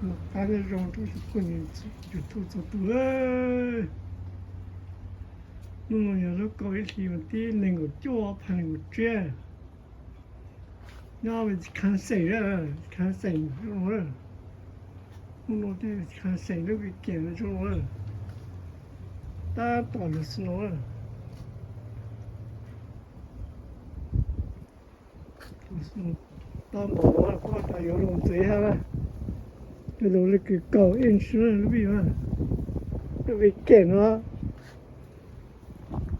Qab nyob zoo rau ib tsoom phooj ywg YouTube txhua tus. Hnub no yog lub kaum ib hlis mas tib nees nkaum cuaj phav nees nkaum tsib. Nyob Wisconsin, Wisconsin zoo no. Hnub no tej Wisconsin lub weekend zoo no. Tab tom los snow. Tau npaum no kuj tas yuav los ntxiv thiab na. Tej zaum li kaum inch lub vij, lub weekend no.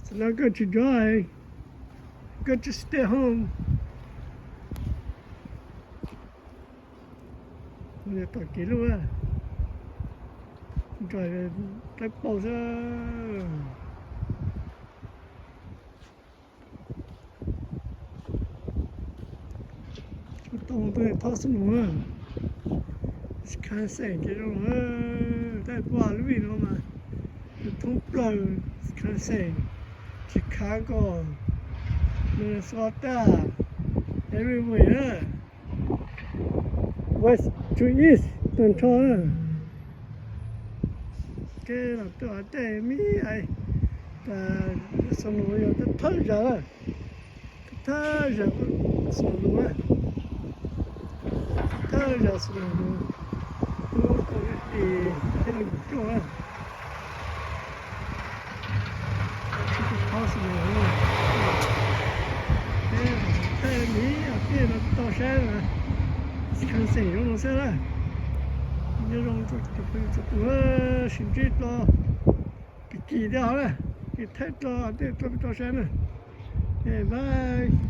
So now go to dry, go to stay home. Tom kev lub, nrog dawb paug xwb. Tau tuaj thoob snow, Wisconsin ces zoo, tej pab lub vij no mas thoob plaws Wisconsin, Chicago, Minnesota, everywhere, west to east tag nrho. Kev los tuaj tej me ai, tas snow yog thawj zaug, thawj zaug snow, thawj zaug snow, lub kaum ib hlis thiab nees nkaum cuaj. Tsis tau qhov snow, thawj miv tiaj no tau saib na, Wisconsin zoo no xwb na. Nyob zoo tsoom phooj ywg txhua tus, sib ntsib dua, kev kis thiab os na, kev thaij dua tej rau peb tau saib na. Bye.